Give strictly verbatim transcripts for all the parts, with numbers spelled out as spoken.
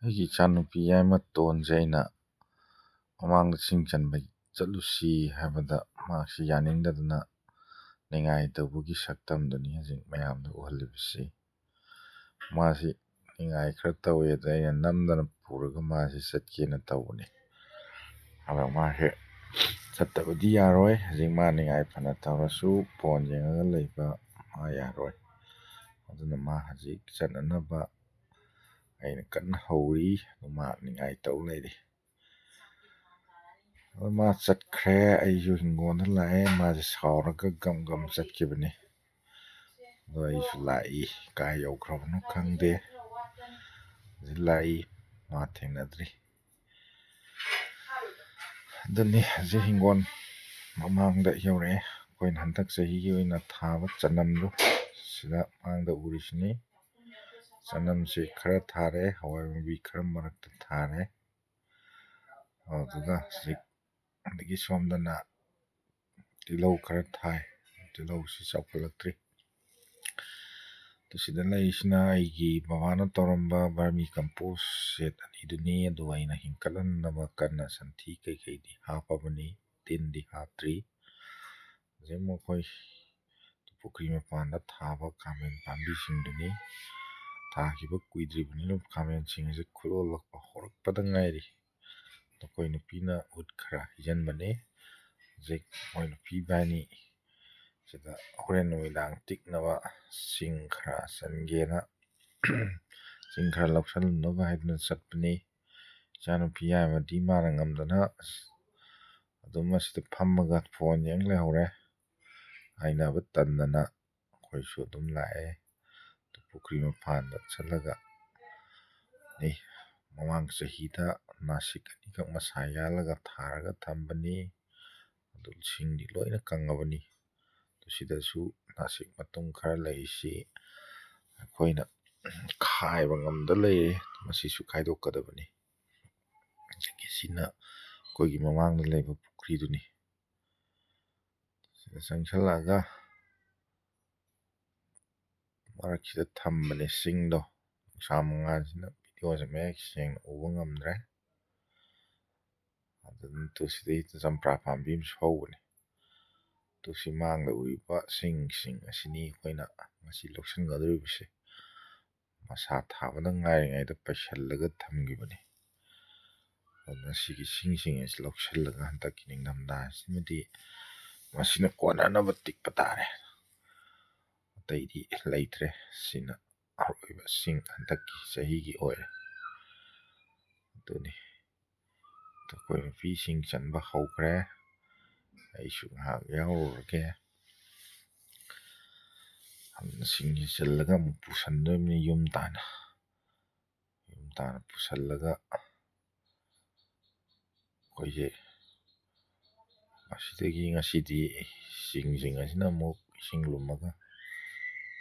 ꯑꯩꯒꯤ ꯏꯆꯥꯅꯨꯄꯤ ꯌꯥꯏꯃ ꯇꯣꯟꯁꯦ ꯑꯩꯅ ꯃꯃꯥꯡꯗ ꯁꯤꯡ ꯆꯟꯕ ꯆꯠꯂꯨꯁꯤ ꯍꯥꯏꯕꯗ, ꯃꯍꯥꯛꯁꯤ ꯌꯥꯅꯤꯡꯗꯗꯅ ꯅꯤꯡꯉꯥꯏ ꯇꯧꯕꯒꯤ ꯁꯛꯇꯝꯗꯨꯅꯤ ꯍꯧꯖꯤꯛ ꯃꯌꯥꯝꯗ ꯎꯍꯜꯂꯤꯕꯁꯤ꯫ ꯃꯥꯁꯤ ꯅꯤꯡꯉꯥꯏ ꯈꯔ ꯇꯧꯋꯦ, ꯑꯗ ꯑꯩꯅ ꯅꯝꯗꯅ ꯄꯨꯔꯒ ꯃꯥꯁꯤ ꯆꯠꯀꯦꯅ ꯇꯧꯕꯅꯤ꯫ ꯑꯗꯣ ꯃꯥꯁꯦ ꯆꯠꯇꯕꯗꯤ ꯌꯥꯔꯣꯏ꯫ ꯍꯧꯖꯤꯛ ꯃꯥ ꯅꯤꯡꯉꯥꯏ ꯐꯅ ꯇꯧꯔꯁꯨ ꯐꯣꯟ ꯌꯦꯡꯉꯒ ꯂꯩꯕ ꯃꯥ ꯌꯥꯔꯣꯏ꯫ ꯑꯗꯨꯅ ꯃꯥ ꯍꯧꯖꯤꯛ ꯆꯠꯅꯅꯕ ꯑꯩꯅ ꯀꯟꯅ ꯍꯧꯔꯤ꯫ ꯑꯗꯨ ꯃꯥ ꯅꯤꯡꯉꯥꯏ ꯇꯧ ꯂꯩꯔꯤ꯫ ꯑꯗꯨ ꯃꯥ ꯆꯠꯈ꯭ꯔꯦ꯫ ꯑꯩꯁꯨ ꯍꯤꯡꯒꯣꯜꯗ ꯂꯥꯛꯑꯦ꯫ ꯃꯥꯁꯦ ꯁꯥꯎꯔꯒ ꯒꯝ ꯒꯝ ꯆꯠꯈꯤꯕꯅꯤ꯫ ꯑꯗꯣ ꯑꯩꯁꯨ ꯂꯥꯛꯏ꯫ ꯀꯥꯏ ꯌꯧꯈ꯭ꯔꯕꯅꯣ ꯈꯪꯗꯦ꯫ ꯍꯧꯖꯤꯛ ꯂꯥꯛꯏ꯫ ꯃꯥ ꯊꯦꯡꯅꯗ꯭ꯔꯤ꯫ ꯑꯗꯨꯅꯤ ꯍꯧꯖꯤꯛ ꯍꯤꯡꯒꯣꯜ ꯃꯃꯥꯡꯗ ꯌꯧꯔꯛꯑꯦ꯫ ꯑꯩꯈꯣꯏꯅ ꯍꯟꯗꯛ ꯆꯍꯤꯒꯤ ꯑꯣꯏꯅ ꯊꯥꯕ ꯆꯅꯝꯗꯣ ꯁꯤꯗ ꯃꯥꯡꯗ ꯎꯔꯤꯁꯤꯅꯤ꯫ ꯆꯅꯝꯁꯤ ꯈꯔ ꯊꯥꯔꯦ, ꯍꯋꯥꯏ ꯃꯨꯕꯤ ꯈꯔ ꯃꯔꯛꯇ ꯊꯥꯔꯦ꯫ ꯑꯗꯨꯒ ꯍꯧꯖꯤꯛ ꯑꯗꯒꯤ ꯁꯣꯝꯗꯅ ꯇꯤꯜꯍꯧ ꯈꯔ ꯊꯥꯏ꯫ ꯇꯤꯜꯍꯧꯁꯤ ꯆꯥꯎꯈꯠꯂꯛꯇ꯭ꯔꯤ꯫ ꯑꯗꯨ ꯁꯤꯗ ꯂꯩꯔꯤꯁꯤꯅ ꯑꯩꯒꯤ ꯕꯕꯥꯅ ꯇꯧꯔꯝꯕ vermi compost set ꯑꯅꯤꯗꯨꯅꯤ꯫ ꯑꯗꯨ ꯑꯩꯅ ꯍꯤꯡꯀꯠꯍꯟꯅꯕ ꯀꯟꯅ ꯁꯟꯊꯤ ꯀꯩꯀꯩꯗꯤ ꯍꯥꯞꯄꯕꯅꯤ, ꯇꯤꯟꯗꯤ ꯍꯥꯞꯇ꯭ꯔꯤ꯫ ꯍꯧꯖꯤꯛ ꯃꯈꯣꯏ ꯄꯨꯈ꯭ꯔꯤ ꯃꯄꯥꯟꯗ ꯊꯥꯕ ꯈꯥꯃꯦꯟ ꯄꯥꯝꯕꯤꯁꯤꯡꯗꯨꯅꯤ꯫ ꯊꯥꯈꯤꯕ ꯀꯨꯏꯗ꯭ꯔꯤꯕꯅꯤꯅ ꯈꯥꯃꯦꯟꯁꯤꯡ ꯑꯁꯤ ꯈꯨꯠꯂꯣꯜꯂꯛꯄ ꯍꯧꯔꯛꯄꯗ ꯉꯥꯏꯔꯤ꯫ ꯅꯈꯣꯏ ꯅꯨꯄꯤꯅ ꯎꯠ ꯈꯔ ꯍꯩꯖꯤꯟꯕꯅꯤ꯫ ꯍꯧꯖꯤꯛ ꯃꯣꯏ ꯅꯨꯄꯤ ꯏꯕꯥꯅꯤ ꯁꯤꯗ ꯍꯣꯔꯦꯟ ꯅꯨꯃꯤꯗꯥꯡ ꯇꯤꯛꯅꯕ ꯁꯤꯡ ꯈꯔ ꯆꯟꯒꯦꯅ, ꯁꯤꯡ ꯈꯔ ꯂꯧꯁꯜꯂꯨꯅꯕ ꯍꯥꯏꯗꯨꯅ ꯆꯠꯄꯅꯤ꯫ ꯏꯆꯥꯅꯨꯄꯤ ꯌꯥꯏꯃꯗꯤ ꯃꯥꯅ ꯉꯝꯗꯅ ꯑꯗꯨꯝ ꯑꯁꯤꯗ ꯐꯝꯃꯒ ꯐꯣꯟ ꯌꯦꯡ ꯂꯩꯍꯧꯔꯦ꯫ ꯍꯥꯏꯅꯕ ꯇꯟꯗꯅ ꯑꯩꯈꯣꯏꯁꯨ ꯑꯗꯨꯝ ꯂꯥꯛꯑꯦ꯫ ꯄꯨꯈ꯭ꯔꯤ ꯃꯄꯥꯟꯗ ꯆꯠꯂꯒ ꯅꯤ꯫ ꯃꯃꯥꯡ ꯆꯍꯤꯗ ꯅꯥꯁꯤꯛ ꯑꯅꯤꯈꯛ ꯃꯁꯥ ꯌꯥꯜꯂꯒ ꯊꯥꯔꯒ ꯊꯝꯕꯅꯤ꯫ ꯑꯗꯨ ꯁꯤꯡꯗꯤ ꯂꯣꯏꯅ ꯀꯪꯉꯕꯅꯤ꯫ ꯑꯗꯨ ꯁꯤꯗꯁꯨ ꯅꯥꯁꯤꯛ ꯃꯇꯨꯝ ꯈꯔ ꯂꯩꯔꯤꯁꯤ ꯑꯩꯈꯣꯏꯅ ꯈꯥꯏꯕ ꯉꯝꯗ ꯂꯩꯔꯦ꯫ ꯃꯁꯤꯁꯨ ꯈꯥꯏꯗꯣꯛꯀꯗꯕꯅꯤ꯫ ꯑꯗꯒꯤ ꯁꯤꯅ ꯑꯩꯈꯣꯏꯒꯤ ꯃꯃꯥꯡꯗ ꯂꯩꯕ ꯄꯨꯈ꯭ꯔꯤꯗꯨꯅꯤ꯫ ꯁꯤꯗ ꯆꯪꯁꯜꯂꯛꯑꯒ ꯃꯔꯛꯁꯤꯗ ꯊꯝꯕꯅꯦ ꯁꯤꯡꯗꯣ꯫ ꯅꯨꯡꯁꯥ ꯃꯉꯥꯜꯁꯤꯅ video ꯃꯌꯦꯛ ꯁꯦꯡꯅ ꯎꯕ ꯉꯝꯗ꯭ꯔꯦ꯫ ꯑꯗꯨꯅ ꯇꯨ ꯁꯤꯗꯩꯗ ꯆꯝꯄ꯭ꯔꯥ ꯄꯥꯝꯕꯤ ꯑꯃꯁꯨ ꯍꯧꯕꯅꯤ꯫ ꯇꯨ ꯁꯤ ꯃꯥꯡꯗ ꯎꯔꯤꯕ ꯁꯤꯡꯁꯤꯡ ꯑꯁꯤꯅꯤ ꯑꯩꯈꯣꯏꯅ ꯉꯁꯤ ꯂꯧꯁꯤꯟꯒꯗꯧꯔꯤꯕꯁꯦ꯫ ꯃꯁꯥ ꯊꯥꯕꯗ ꯉꯥꯏꯔꯤꯉꯩꯗ ꯄꯩꯁꯜꯂꯒ ꯊꯝꯈꯤꯕꯅꯤ꯫ ꯑꯗꯨꯅ ꯁꯤꯒꯤ ꯁꯤꯡꯁꯤꯡ ꯑꯁꯤ ꯂꯧꯁꯤꯜꯂꯒ ꯍꯟꯗꯛꯀꯤ ꯅꯤꯡꯊꯝꯊꯥ ꯑꯁꯤꯃꯗꯤ ꯃꯁꯤꯅ ꯀꯣꯟꯅꯅꯕ ꯇꯤꯛꯄ ꯇꯥꯔꯦ꯫ ꯑꯇꯩꯗꯤ ꯂꯩꯇ꯭ꯔꯦ꯫ ꯁꯤꯅ ꯑꯔꯣꯏꯕ ꯁꯤꯡ ꯍꯟꯗꯛꯀꯤ ꯆꯍꯤꯒꯤ ꯑꯣꯏꯔꯦ꯫ ꯑꯗꯨꯅꯤ, ꯑꯩꯈꯣꯏ ꯅꯨꯄꯤꯁꯤꯡ ꯆꯟꯕ ꯍꯧꯈ꯭ꯔꯦ꯫ ꯑꯩꯁꯨ ꯉꯥꯏꯍꯥꯛ ꯌꯥꯎꯔꯨꯔꯒꯦ꯫ ꯁꯤꯡꯁꯤ ꯆꯜꯂꯒ ꯑꯃꯨꯛ ꯄꯨꯁꯟꯗꯣꯏꯕꯅꯤ ꯌꯨꯝ ꯇꯥꯅ꯫ ꯌꯨꯝ ꯇꯥꯅ ꯄꯨꯁꯜꯂꯒ ꯑꯩꯈꯣꯏꯁꯦ ꯃꯁꯤꯗꯒꯤ ꯉꯁꯤꯗꯤ ꯁꯤꯡꯁꯤꯡ ꯑꯁꯤꯅ ꯑꯃꯨꯛ ꯏꯁꯤꯡ ꯂꯨꯝꯃꯒ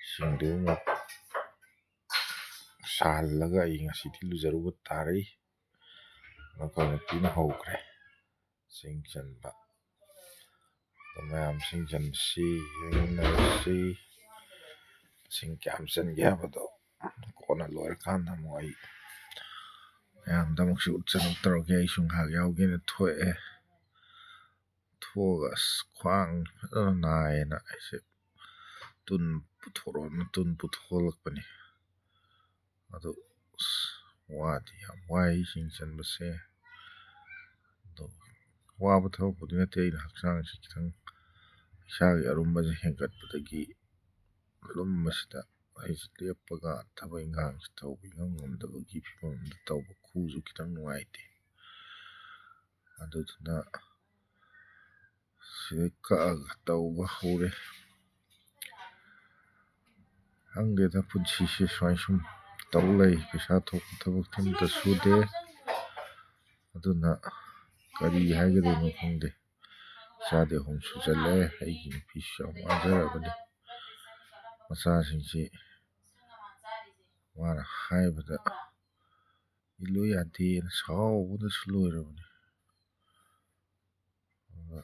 ꯏꯁꯤꯡꯗꯨ ꯑꯃꯨꯛ ꯁꯥꯍꯜꯂꯒ ꯑꯩ ꯉꯁꯤꯗꯤ ꯂꯨꯖꯔꯨꯕ ꯇꯥꯔꯦ꯫ ꯑꯩꯈꯣꯏ ꯅꯨꯄꯤꯅ ꯍꯧꯈ꯭ꯔꯦ ꯁꯤꯡ ꯆꯟꯕ꯫ ꯑꯗꯣ ꯃꯌꯥꯝ ꯁꯤꯡ ꯆꯟꯕꯁꯤ ꯌꯦꯡꯃꯤꯟꯅꯔꯁꯤ꯫ ꯁꯤꯡ ꯀꯌꯥꯝ ꯆꯟꯒꯦ ꯍꯥꯏꯕꯗꯣ ꯀꯣꯟꯅ ꯂꯣꯏꯔꯀꯥꯟꯗ ꯑꯃꯨꯛ ꯑꯩ ꯃꯌꯥꯝꯗ ꯑꯃꯨꯛꯁꯨ ꯎꯠꯆꯔꯛꯇꯧꯔꯒꯦ꯫ ꯑꯩꯁꯨ ꯉꯥꯏꯍꯥꯛ ꯌꯥꯎꯒꯦꯅ ꯊꯣꯛꯑꯦ꯫ ꯊꯣꯛꯑꯒ ꯑꯁ ꯈ꯭ꯋꯥꯡ ꯐꯖꯅ ꯅꯥꯏꯌꯦꯅ ꯑꯩꯁꯦ ꯇꯨꯟ ꯄꯨꯊꯣꯔꯛꯑꯣꯅ ꯇꯨꯟ ꯄꯨꯊꯣꯛꯂꯛꯄꯅꯤ꯫ ꯑꯗꯨ ꯑꯁ ꯋꯥꯗꯤ ꯌꯥꯝ ꯋꯥꯏ ꯁꯤꯡ ꯆꯟꯕꯁꯦ꯫ ꯑꯗꯣ ꯋꯥꯕ ꯊꯕꯛꯄꯨꯗꯤ ꯅꯠꯇꯦ, ꯑꯩꯅ ꯍꯛꯆꯥꯡꯁꯤ ꯈꯤꯇꯪ ꯏꯁꯥꯒꯤ ꯑꯔꯨꯝꯕꯁꯦ ꯍꯦꯟꯒꯠꯄꯗꯒꯤ ꯂꯨꯝꯕꯁꯤꯗ ꯑꯩꯁꯦ ꯂꯦꯞꯄꯒ ꯊꯕꯛ ꯏꯪꯈꯥꯡꯁꯤ ꯇꯧꯕ ꯏꯉꯝ ꯉꯝꯗꯕꯒꯤ ꯐꯤꯕꯝ ꯑꯃꯗ ꯇꯧꯕ ꯈꯨꯁꯨ ꯈꯤꯇꯪ ꯅꯨꯡꯉꯥꯏꯇꯦ꯫ ꯑꯗꯨꯗꯨꯅ ꯁꯤꯗꯩ ꯀꯛꯑꯒ ꯇꯧꯕ ꯍꯧꯔꯦ꯫ ꯈꯪꯗꯦꯗ, ꯄꯨꯟꯁꯤꯁꯦ ꯁꯨꯃꯥꯏ ꯁꯨꯝ ꯇꯧ ꯂꯩ꯫ ꯄꯩꯁꯥ ꯊꯣꯛꯄ ꯊꯕꯛꯇꯤ ꯑꯝꯇ ꯁꯨꯗꯦ꯫ ꯑꯗꯨꯅ ꯀꯔꯤ ꯍꯥꯏꯒꯗꯣꯏꯅꯣ ꯈꯪꯗꯦ꯫ ꯏꯆꯥꯗꯤ ꯑꯍꯨꯝ ꯁꯨꯖꯜꯂꯛꯑꯦ꯫ ꯑꯩꯒꯤ ꯅꯨꯄꯤꯁꯨ ꯌꯥꯝ ꯋꯥꯖꯔꯕꯅꯤ꯫ ꯃꯆꯥꯁꯤꯡꯁꯤ ꯃꯥꯅ ꯍꯥꯏꯕꯗ ꯏꯜꯂꯨ ꯌꯥꯗꯦꯅ ꯁꯥꯎꯕꯗꯁꯨ ꯂꯣꯏꯔꯕꯅꯤ꯫ ꯑꯗꯨꯒ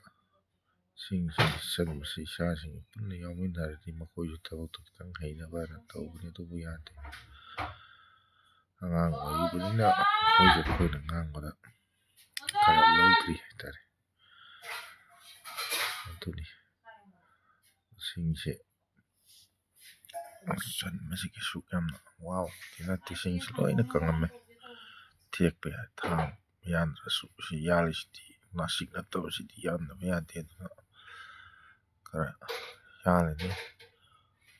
ꯁꯤꯡꯁꯤ ꯆꯟꯕꯁꯤ ꯏꯆꯥꯁꯤꯡ ꯄꯨꯟꯅ ꯌꯥꯎꯃꯤꯟꯅꯔꯗꯤ ꯃꯈꯣꯏꯁꯨ ꯊꯕꯛꯇꯨ ꯈꯤꯇꯪ ꯍꯩꯅꯕ ꯍꯥꯏꯅ ꯇꯧꯕꯅꯤ, ꯑꯗꯨꯕꯨ ꯌꯥꯗꯦ꯫ ꯑꯉꯥꯡ ꯑꯣꯏꯔꯤꯕꯅꯤꯅ ꯑꯩꯈꯣꯏꯁꯨ ꯑꯩꯈꯣꯏꯅ ꯉꯥꯡꯕꯗ ꯈꯔ ꯂꯧꯗ꯭ꯔꯤ ꯍꯥꯏꯇꯥꯔꯦ꯫ ꯑꯗꯨꯅꯤ꯫ ꯁꯤꯡꯁꯦ ꯆꯟꯕꯁꯤ ꯀꯩꯁꯨ ꯌꯥꯝꯅ ꯋꯥꯕ ꯅꯠꯇꯦ꯫ ꯁꯤꯡꯁꯤ ꯂꯣꯏꯅ ꯀꯪꯉꯝꯃꯦ꯫ ꯊꯦꯛꯄ ꯌꯥꯏ꯫ ꯊꯥꯡ ꯌꯥꯟꯗ꯭ꯔꯁꯨ ꯁꯤ ꯌꯥꯜꯂꯤꯁꯤꯗꯤ, ꯅꯥꯁꯤꯛ ꯅꯠꯇꯕꯁꯤꯗꯤ ꯌꯥꯟꯗꯕ ꯌꯥꯗꯦ꯫ ꯑꯗꯨꯅ ꯈꯔ ꯌꯥꯜꯂꯅꯤ꯫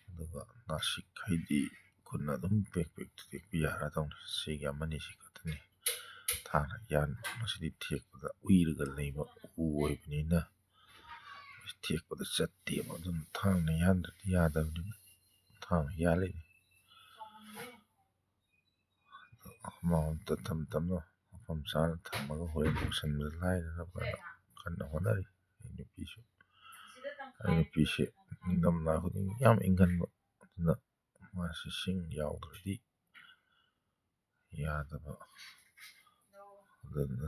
ꯑꯗꯨꯒ ꯅꯥꯁꯤꯛ ꯍꯥꯏꯗꯤ ꯈꯨꯠꯅ ꯑꯗꯨꯝ ꯄꯦꯛ ꯄꯦꯛ ꯇꯦꯛꯄꯤ ꯌꯥꯔꯗꯧꯅꯤ꯫ ꯁꯤꯒꯤ ꯑꯃꯅꯤꯁꯤ ꯈꯛꯇꯅꯤ ꯊꯥꯡꯅ ꯌꯥꯟꯕ꯫ ꯃꯁꯤꯗꯤ ꯊꯦꯛꯄꯗ ꯎꯏꯔꯒ ꯂꯩꯕ ꯎ ꯑꯣꯏꯕꯅꯤꯅ ꯊꯦꯛꯄꯗ ꯆꯠꯇꯦꯕ꯫ ꯑꯗꯨꯅ ꯊꯥꯡꯅ ꯌꯥꯟꯗ꯭ꯔꯗꯤ ꯌꯥꯗꯕꯅꯤꯅ ꯊꯥꯡꯅ ꯌꯥꯜꯂꯤꯅꯤ꯫ ꯑꯗꯣ ꯑꯃꯃꯝꯇ ꯇꯞ ꯇꯞꯅ ꯃꯐꯝ ꯆꯥꯅ ꯊꯝꯃꯒ ꯍꯣꯔꯦꯟ ꯄꯨꯁꯟꯕꯗ ꯂꯥꯏꯅꯅꯕ ꯀꯟꯅ ꯍꯣꯠꯅꯔꯤ꯫ ꯑꯩ ꯅꯨꯄꯤꯁꯨ, ꯑꯩ ꯅꯨꯄꯤꯁꯦ ꯅꯤꯡꯊꯝꯊꯥ ꯈꯨꯗꯤꯡꯒꯤ ꯌꯥꯝ ꯏꯪꯒꯟꯕ, ꯑꯗꯨꯅ ꯃꯥꯁꯤ ꯁꯤꯡ ꯌꯥꯎꯗ꯭ꯔꯗꯤ ꯌꯥꯗꯕ꯫ ꯑꯗꯨꯅ